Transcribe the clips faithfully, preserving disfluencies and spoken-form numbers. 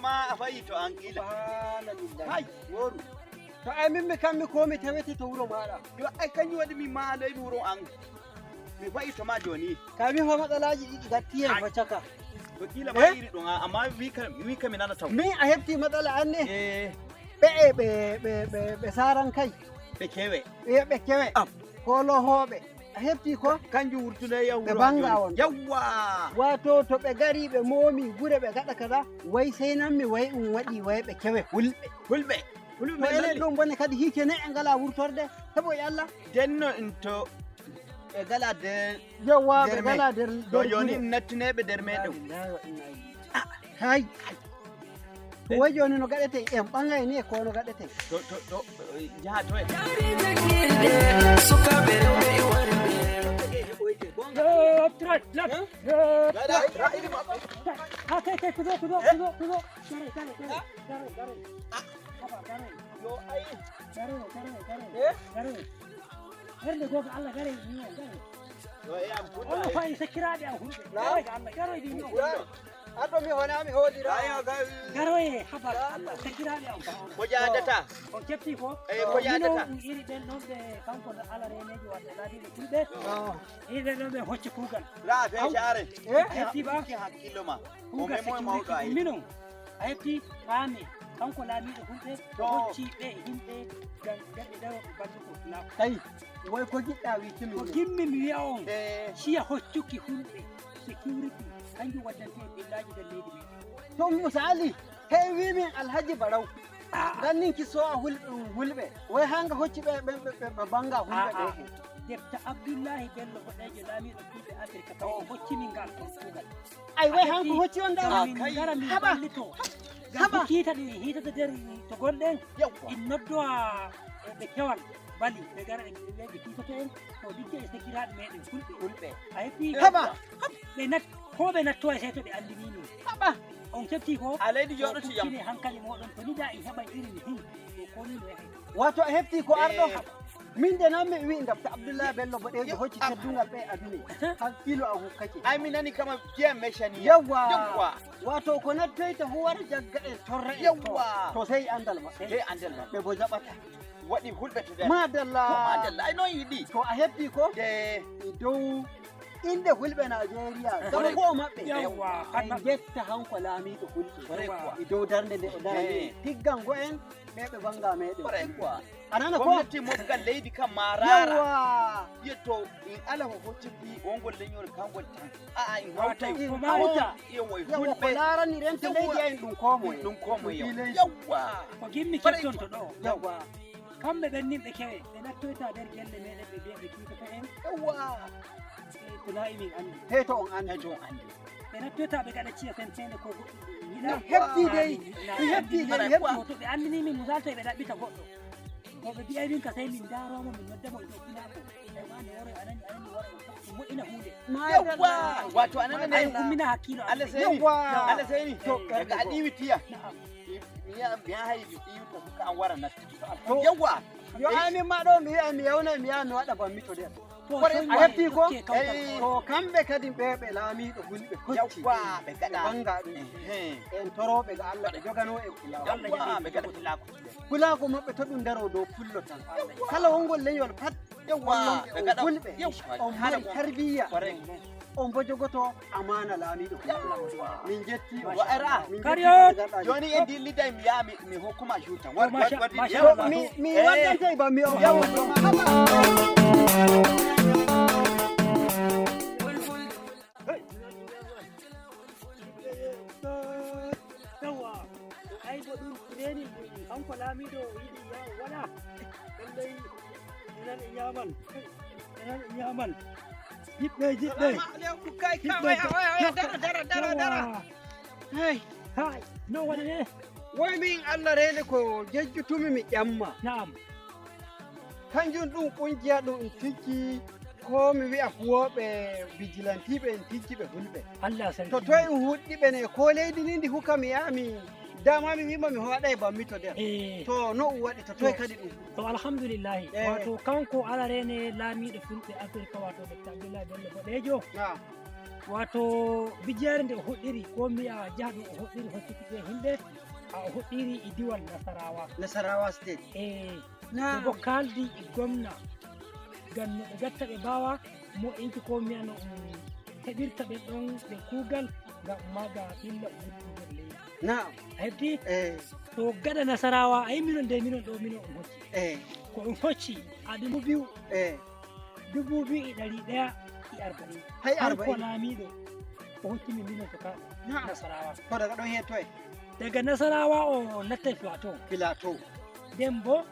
Ma a fayi to an kila. Subhanallah. Hay, woru. To ay min mi kammi ko mi tawete to wuro maɗa. Yo ay kanjum waɗi mi maaloy mi wuro an. Mi fayi to ma joni. Ka mi fa matsalaji ɗiɗi gatti en fa caka. To kila ma iri ɗum, a- amma wi ka wi ka mi nana taw. Min a hefti matsala an ne? Eh, Ɓe e ɓe ɓe ɓe ɓe saran kay. Ɓe kewe. Ɓe ɓe kewe. Am. Ko lohoɓe. A hefti ko? Kanjum wurtude yaw. Ɓe banga on. Yawwa. Wato to ɓe gari ɓe momi gure ɓe gaɗa kaza, wai sai nan mi wai un waɗi wai ɓe kewe hulɓe. Hulɓe. Hulɓe. Ko enen ɗum bone kadi hite ne e ngala wurtorde. Hebo e Allah. Denno into ɓe gala de. Yawwa ɓe gala der. To joni nattineɓe der meɗen. Hay. Ko wayi jooni no gaɗetee? En ɓaŋay ni e ko no gaɗetee? To, to, to, eh, jaha to en. Sukaaɓe rewɓe e worɓe. Left, right, left. Left, right. Ah, kay, kay, kudo, kudo, kudo, kudo. Dare, dare, dare, dare, dare. Haba, dare. Yo, ayi. Dare, dare, dare. Eh? Dare. Hernde gooto Allah dare, ni dare. Yo, e am, kudo. Ono fayi sakiraaɓe am hulɓe. Naam. Dare, Allah dare, ni. An ɗo mi wona mi hoodira. Ayo, ga- Garoye haba. Sakiraaɓe am. Ko jaadata? On kefti ko? Eh, ko jaadata? Mino iri ɓen ɗon ɓe kanko da ala renejo walla laadiɗo fulɓe. Iri ɓen ɗon ɓe hocci kuugal. Ra fe share. Eh? Kefti ba? Ki hakkillo ma. Kuugal memo mawɗo security ay. Mino. A heɓti faami kanko laamiiɗo fulɓe. To. Hocci ɓe yimɓe ngam ɓe ɓe dawa ko balluko na. Tawi. Woy ko jiɗɗa wiiki min? Ko gimmi mi wi'a on. Eh. Ciya hoccuki hulɓe security kanjum waddante en ɓillaaji nder leydi men. To misali, hey wi min Alhaji Baraw. A'a. Gannin ki so'a hul- hulɓe. Woy hanga hocci ɓe ɓe ɓe ɓe banga hulɓe ɓe. A'a. Defta Abdullahi Bello Boɗeejo laamiiɗo fulɓe Afirka kan o hocci min ngal on kuugal. Ay woy hanko hocci on dama. Min ngara min ballito. Ngam ko kiita ɗum en hiitata nder to gonɗen. Yawwa. En noddowa e ɓe kewal bali ɓe ngara e ɓe kiitata en ko ligge e sakiraaɓe meɗen fulɓe. Fulɓe. A heɓi? Haba. Ɓe nat ko ɓe natto e sey to ɓe andini min. Haba. On kefti ko? A leydi jooɗo to jam. Hankali moɗon to ni da en heɓa irin hin. Ko ko ni no yahay. Wato a hefti ko arɗo? Eh. Min de nan mi wi dabta Abdullahi Bello Boɗeejo hocci teddungal ɓe aduna. Hakkilo a hukkake. Ay mi nani kama bien méchant. Yawwa. Yawwa. Wato ko nattoyta huwara jagga en torra en. Yawwa. To sey andal maɓɓe. Sey andal maɓɓe. Ɓe bo jaɓata. Waɗi hulɓe to der. Madalla. To madalla. Ay non yiɗi. To a hefti ko? De. E dow inde hulɓe Najeriya. Gaba ko maɓɓe. Yawwa. En jetta hanko laamiiɗo hulɓe. Kore quoi. E dow darnde nde o darani. Eh. Tiggango en. Ɓe ɓe banga meɗen. Kore quoi. A nana ko? Gomnati mofgal leydi kam ma raara. Yawwa. Yetto in ala ko hocciti wongol leñol kangol tan. A'a in hawtay. In hawta. Yawwa ko laarani rente leydi en ɗum ko moye. Ɗum ko moye. Yawwa. Ko gimmi kettonto ɗo. Yawwa. Kamɓe ɓen nin ɓe kewe ɓe nattoyta nder gelle meɗen ɓe mbiya ɓe kiitata en. Yawwa. Ko laayi min anndi. Hey to on anndi. Hey to on anndi. Ɓe nattoyta ɓe gaɗa ciya sentende ko goɗɗum ɗum yiɗa. Hefti dey. Mi hefti dey, mi hefti. To ɓe anndini min misal to ɓe ɗaɓɓita goɗɗo. To ɓe mbi'ay min ka sey min ndaaroomo min noddamo e dow pinaa ko. E ma ne woro a nani a nani woro ɗum moƴƴina huunde. Yawwa. Wato a nana ne. Ay ummina hakkilo. Allah seyni. Yawwa. Allah seyni. To daga a ɗiwi tiya. Na'am. Mi yaha mi ɗiwi to suka an wara natti. Yawwa. Yo amin ma ɗo mi wi'a mi yawnay mi yaha mi waɗa bammi to nder. A hefti ko? To kamɓe kadi ɓe ɓe laamiiɗo hulɓe kocci. Yawwa ɓe gaɗa. Ɓe banga ɗum. En torooɓe ga Allah ɓe jogano en kulaaku. Yawwa ɓe gaɗa kulaaku. Kulaaku maɓɓe to ɗum daro dow pullo tan. Kala wongol leñol pat. Yawwa ɓe gaɗa. Hulɓe. On mari tarbiyya. On bo jogoto amaana laamiiɗo. Min jetti on. Wa'ara. Min jetti on. Joni e dilliday mi yaha mi mi hokkuma juuta. Wad wad wad. Mi mi waddante ba mi o. Yawwa. Yawwa. Ko aybo ɗum reeni ɗum kanko laamiiɗo o yiɗi ya o waɗa. Lallay enen e ñaaman. Enen e ñaaman. Yiɓɓe yiɓɓe. Kay kay oya oya oya dara dara dara dara. Hay. Hay. No waɗi ne? Woy min Allah reene ko jejjutumi mi ƴamma. Naam. Kanjum ɗum kungiya ɗum tijji ko mi wi'a huwooɓe vigilantiiɓe en tijji ɓe hulɓe. Allah sarki. To toye ɗum huɗɗi ɓe ne ko leydi ni ndi huka mi yaha mi dama mi wima mi hoɗay bammi to nder. Eh. To no ɗum waɗi to toye kadi ɗum. To alhamdulillahi. Eh. Wato kanko ala reene laamiiɗo fulɓe Afirka wato Dokta Abdullahi Bello Boɗeejo. Naam. Wato, bijeere nde o hoɗɗiri, ko mbiya jaha ɗo o hoɗɗiri hocciti ɓe himɓe, a o hoɗɗiri e diiwal Nasarawa. Nasarawa State. E Naam. Ɓe kaaldi e gomna, ngam no ɓe gatta ɓe mbaawa mo inki ko mbiya no um heɓirta ɓe ɗon ɓe kuugal, ngam maaga ɓilla ummude nder leydi. Naam. A heɓti? Eh. To gaɗa Nasarawa, a yi minon de, minon ɗo, minon on hocci. Eh. Ko ɗum hocci, a ɗum biyu. Eh. Dubu biyu e ɗari ɗaya e arba'in. Hay arba'in. Laamiiɗo o hokki min minen sukaaɓe Nasarawa. Ko daga ɗon hettoye? Daga Nasarawa o nattay Plateau. Plateau. Nden bo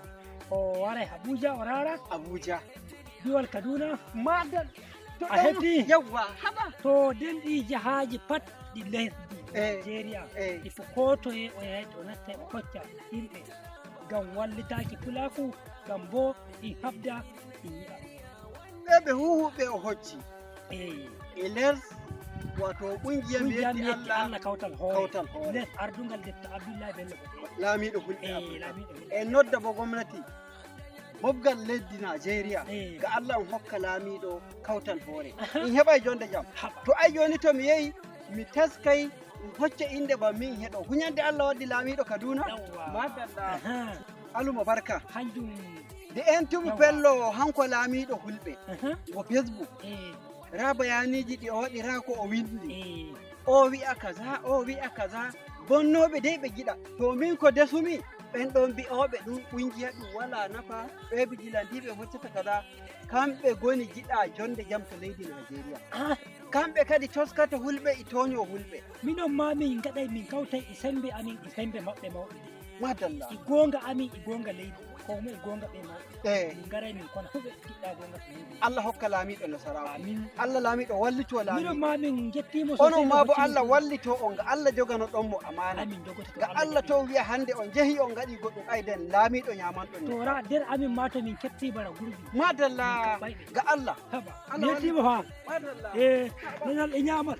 o waray Abuja o rara. Abuja. Duwal Kaduna. Madal. To a heɓi? Yawwa, haɓa. To nden ɗi jahaaji pat ɗi lesdi Nigeria. Eh. Il faut ko toye o yahay o nattay o hocca yimɓe. Ngam wallitaaki pulaaku, ngam bo ɗi haɓda ɗi yi'a. Ɓe ɓe huuhuɓe o hocci. Eyi. E les, wato, ɓungiya mbiyeti Allah kawtal hoore. Kawtal hoore. Les ardungal Dr. Abdullahi Bello. Laamiiɗo hulɓe. Eyi, laamiiɗo hulɓe. E nodda bo gomnati. Mobgal lesdi Nigeria. Eyi. Ga Allah on hokka laamiiɗo kawtal hoore. Aha. In heɓay jonde jam. Haɓa. To ay joni to mi yehi, mi taskay, in hocca inde ba min heɗo. Huñande Allah waddi laamiiɗo Kaduna. Yawwa. Madalla. Aha. Aluma barka. Hanjum. Nde en tumu pello hanko laamiiɗo hulɓe. Aha. Ngo Facebook. Eh. Ra bayaaniiji ɗi o waɗi, ra ko o winndi. Eh. O wi'a kaza, o wi'a kaza. Bonnooɓe dey ɓe ngiɗa. To min ko desumi, ɓen ɗon bi'ooɓe ɗum ɓungiya ɗum walaa nafa, ɓe bijilantiiɓe hoccata kaza. Kamɓe ngoni ngiɗa jonde jam to leydi Nigeria. Ah. Kamɓe kadi toskata hulɓe, e tooño hulɓe. Minon ma min ngaɗay, min kawtay e semmbe amin, e semmbe maɓɓe mawɓe. Madalla. E goonga amin, e goonga leydi, ko mo e goonga ɓe mawɓe. Eh. Min ngaray min kona huɓe, giɗɗa goonga to leydi. Allah hokka laamiiɗo nasaraaku. Amin. Allah laamiiɗo wallito laamiiɗo. Minon ma min njettiimo sosai. Onon ma bo Allah wallito on, ga Allah jogano ɗon mo amaana. Amin jogoto to ga Allah to wi'a hannde on jehi on ngaɗi goɗɗum ayden laamiiɗo ñaamanɗon. To ra der amin ma to min ketti bara gurbi. Madalla. Min kaɓɓay ɓe. Ga Allah. Haba. Allah mi yettiima fa. Madalla. Eh, nenal e ñaamal.